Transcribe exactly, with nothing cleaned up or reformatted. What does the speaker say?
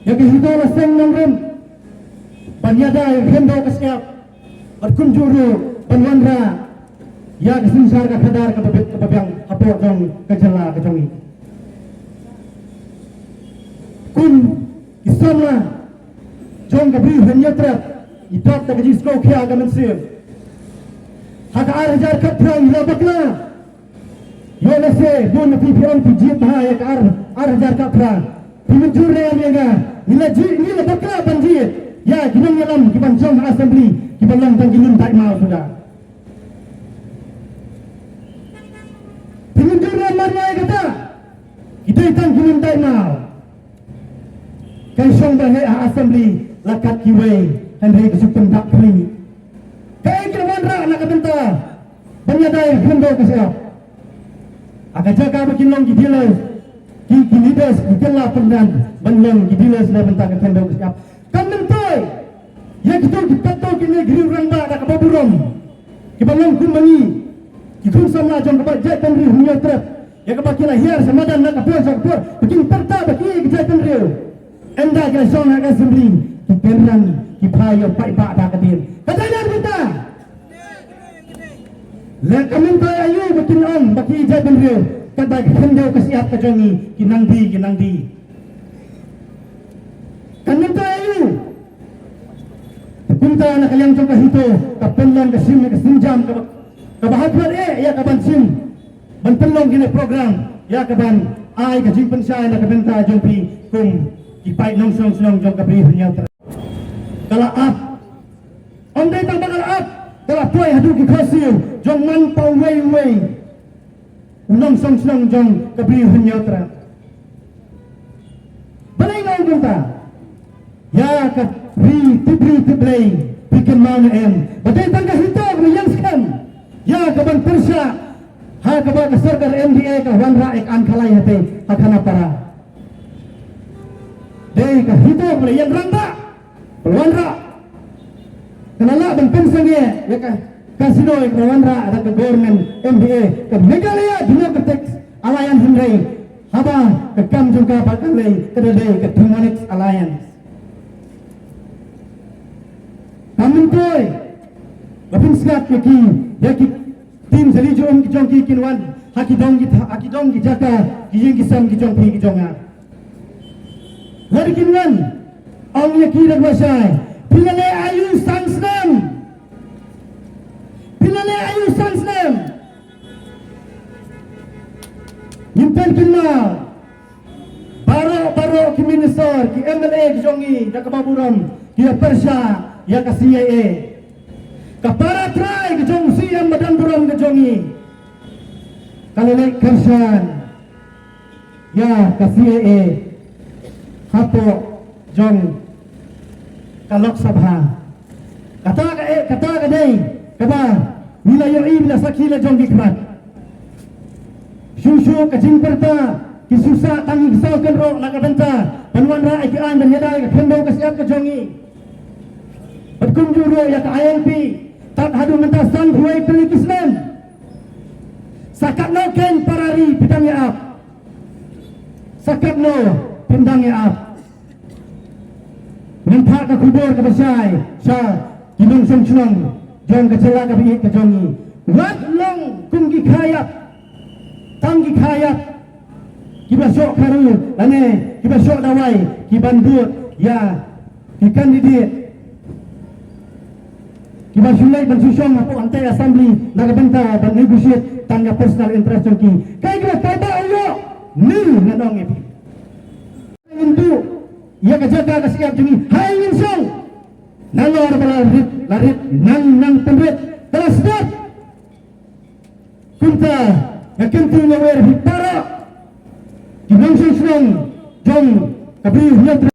Ïa ka HITO la seng nongrim ban ïada ïa ka khyndew ka shyiap bad kumjuh ruh ban wanrah ïa ka synshar ka khadar kaba biang, kaba biang hapoh jong ka jylla ka jong ngi. Kum ki samla jong ka Bri u Hynñiewtrep, i dap da ka jingsngewkhia ka mynsiem. Ha ka ar hajar khatphra ngi la bakla. Ïoh lehse bun na phi phi ong phi jied bha ïa ka ar, ar hajar khatphra. Phi mynjur ne em ïa nga? Ngi la jied, ngi la bakla ban jied ïa ki nongïalam kiban shong ha Assembly kiba long tang ki lum dait maw suda. Phi mynjur ne em mar ïa kata? Ki dei tang ki lum dait maw. Kan shong ba heh ha Assembly la kat kiwei, hynrei ka shu pyndap khlieh. Kaei ki la wanrah na ka bynta ban ïada ïa ka khyndew ka shyiap? Ha ka jaka ba kin long ki dealers, ki, ki leaders, ki kylla pynban ban long ki dealers na bynta ka khyndew ka shyiap. Kam myntoi ïa kito ki katto kine ki riew rangbah da kaba burom kiba long kum ma ngi, ki khun samla jong ka Jaitbynriew Hynñiewtrep, ïa kaba ki la hiar sha madan na ka por sha ka por ba kin pyrta ba ki ka jaitbynriew. Ynda ki la shong ha ka Assembly ki kynran, ki phai ïa u paidbah da ka dien. Ka dei na ka bynta. Leh ka myntoi aïu ba kin ong ba ki jaitbynriew, katba ka khyndew ka shyiap ka jong ngi ki nang die, ki nang die. Ka myntoi aïu? Kumta na ka liang jong ka HITO ka pynlong ka shim, ka sienjam kaba, kaba hap ïa ka ban shim ban pynlong kine program ïa ka ban ai ka jingpynshai na ka bynta jong phi kum ki paid nongshong shnong jong ka Bri u Hynñiewtrep. Ka la ap. Ym dei tang ba ka la ap, ka la poi haduh ki khohsiew jong man pa uwei uwei u nongshong shnong jong ka Bri u Hynñiewtrep. Balei nga ong kumta? Ïa ka ri tip ri tip Blei phi kynmaw ne em ba dei tang ka HITO kaba ïeng skhem ïa ka ban pyrshah ha kaba ka sorkar MDA ka wanrah ïa ka Ain Khalai Hatei ha Khanapara? Dei ka HITO kaba la ïeng rangbah, kaba la wanrah. Ka la lah ban pynsangeh ïa ka casino ïa kaba la wanrah da ka government MDA, ka Meghalaya Democratic Alliance, hynrei haba ka kam jong ka pat ka lei ka dei ka Demonic Alliance. Ka myntoi ba phin sngap ïa ki, ïa ki team jali jong ki jong ki kin wan ha ki dong ki tha-, ha ki dong ki jaka, ki ïing ki sem ki jong phi ki jong nga. Lada kin wan, ong ïa ki da kaba shai, phi la leh aïu san snem? Phi la leh aïu san snem? Ngin pynkynmaw, baroh baroh ki minister, ki MLA ki jong ngi da kaba burom ki ïa pyrshah ïa ka CIA. Ka para trai ka jong u CM ba don burom ka jong ngi ka la leit kyrshan ïa ka CIA hapoh jong ka Lok Sabha. Kata ka, eh, kata ka dei kaba ngi la ïohi, ngi la sakhi la jong ki khmat. Shuh shuh ka jingpyrta ki shu sah tang ki saw kynroh na ka bynta ban wanrah ïa ki aiñ ban ïada ïa ka khyndew ka shyiap ka jong ngi. Bad kumjuh ruh ïa ka ILP, tad haduh mynta sanphew wei tylli ki snem. Sa katno kein para ri phi dang ïa ap? Sa katno phin dang ïa ap? Ngin phah ka khubor kaba shai sha ki nongshong shnong jong ka jylla kaba ïeit ka jong ngi. Wat long kum ki kha ïap, tang ki kha ïap kiba shoh kharu lane kiba shoh dawai kiban bud ïa ki candidate kiba shu leit ban shu shong hapoh hangtai assembly na ka bynta ban negotiate tang ïa personal interest jong ki. Kaei kaba paidbah u ïoh? Nil, ngan ong ïa phi. Ngin duh ïa ka jaka ka shyiap jong ngi, ha ïing ngin shong. Nalor ba la rit, la rit, nang, nang pynrit, ka la sdap. Kumta nga kyntu nga wer ïa phi para ki nongshong shnong jong ka Bri u Hynñiewtrep.